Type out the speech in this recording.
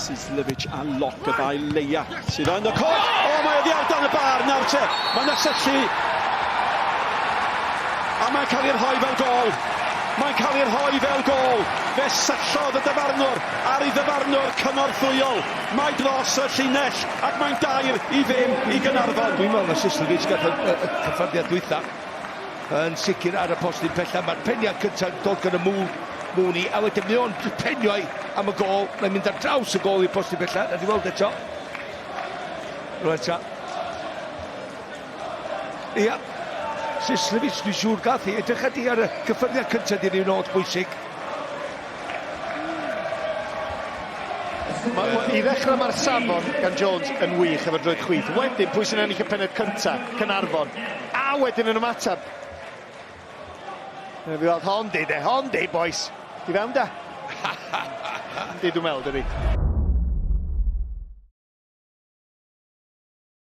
Sislevic a Lock y ddau leia sydd yn y coed. O, mae oddi ar dan y bar nawr te. Mae'n syllu. A mae'n cael ei rhoi fel gol. Mae'n cael ei rhoi fel gol. Fe syllodd y dyfarnwr ar ei ddyfarnwr cynorthwyol. Mae dros y llinell ac mae'n 2-0 i Gaernarfon. Dwi'n meddwl na Sislevic gath y, y, y cyffyrddiad dwytha yn sicr ar y postyn pella. Mae'r peniad cyntaf dod gan y Moon, Mooney, a wedyn mae o'n penio am y gol. Mae'n mynd ar draws y gol i'r postyn pella. Na di weld eto. Rwy'n eto. Ia. Sislevic, dwi'n siŵr gath hi. Edrych di ar y cyffyrddiad cyntaf di'r un oll bwysig. Ma, ma, I ddechrau mae'r safon gan Jones yn wych efo'r droed chwith. Wedyn, pwy sy'n ennill y pennod cyntaf? Caernarfon. A wedyn yn ymateb. Fi weld hon di de, hon di, boys. Di fewn da. Di dwi'n meddwl, dydi.